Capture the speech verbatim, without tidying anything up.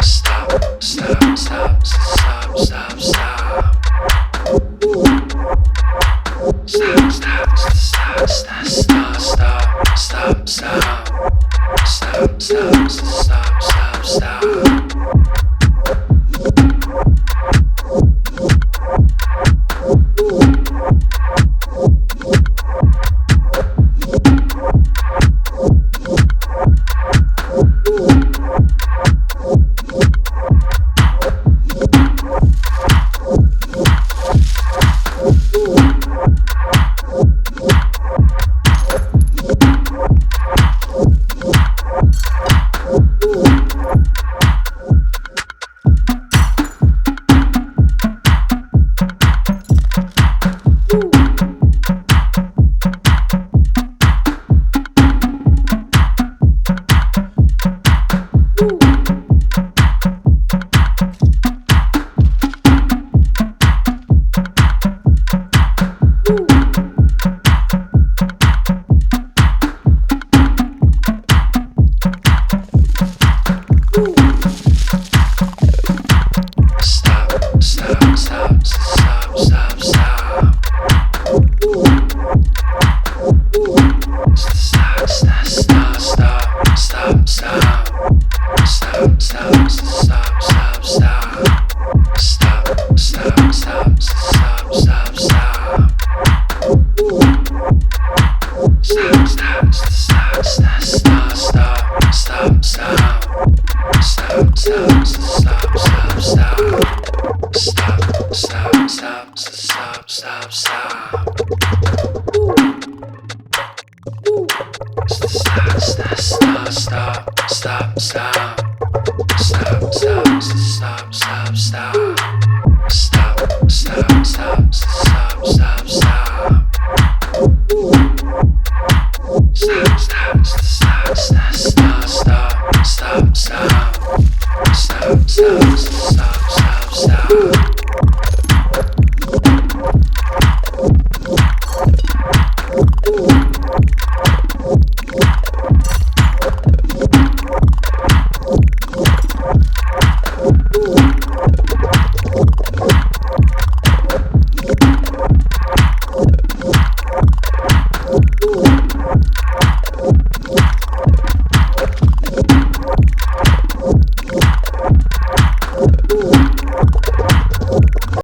Stop, stop, stop, stop, stop, stop. Stop, stop, stop, stop, stop, stop, stop, stop. Stop, stop, stop, stop, stop. Stop, stop, stop, stop, stop, stop. Stop, stop, stop, stop, stop, stop. Stop, stop, stop, stop, stop, stop. Stop, stop, stop, stop, stop, stop. Stop, stop, stop, stop, stop, stop, stop. Stop, stop, stop, stop, stop, stop. Stop, stop, stop, stop, stop, stop. Stop, stop, stop, stop, stop, stop. Stop, stop, stop, stop, stop. Stop, stop, stop, stop, stop, stop. Stop, stop, stop, stop, stop, stop, stop. Stop, stop, stop, stop, stop.